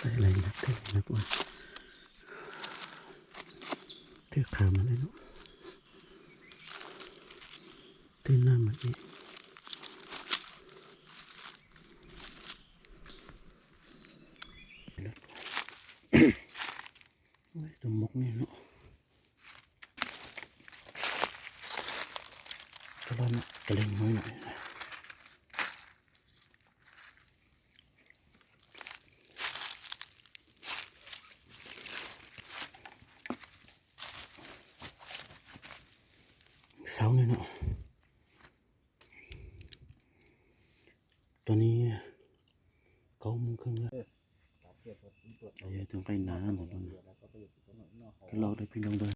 ໄດ້ຫຼາຍນັກ ໄດ້ຫຼາຍນັກວ່າ ຖືກຂາມາແລ້ວເນາະ ຕື່ມນ້ຳມາອີກ ໂອ້ຍ ຕົວມົກນີ້ເນາະ ກະລອນກະເລັງນ້ອຍໜ້ອຍ. ເຊົ້ານີ້ເນາະ ຕອນນີ້ເກົ້າໂມງເຄິ່ງແລ້ວ ເອີ ຕ້ອງໄກ່ໜາໝົດແລ້ວນະ ກະລອກໄດ້ພີ່ນ້ອງເບິ່ງ